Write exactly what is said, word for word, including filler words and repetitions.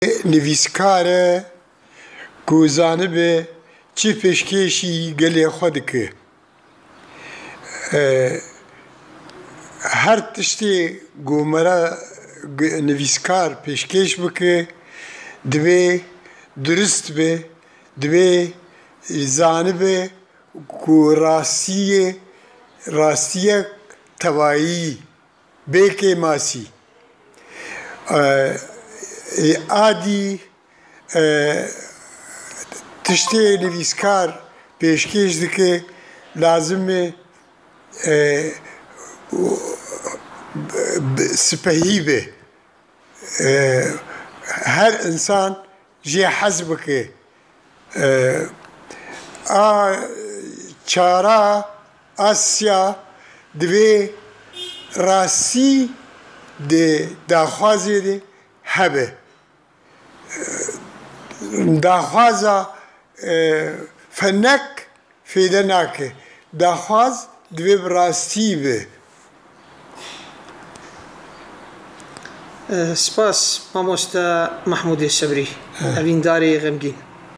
Nivîskar e ku zanibe çi pêşkêşî gelê xwe dike. E, her tiştê ku me re g-, nivîskar pêşkêş bike, divê durist be, divê zanibe ku rastiyê, rastiyek tevayî bê kêmasî. E, e, adî, e, tiştê nivîskar pêşkêş dike, lazim e, e, b-, b-, sipehî be. E, her insan jê hez bike. E, a çara, a siya divê rastî di daxwazê de hebe. Daxwaza, e, fenek fêde nake. Daxwaz divê bi rastî be. E, spas, mamoste Mahmûdê Sebrî, evîndarê xemgîn.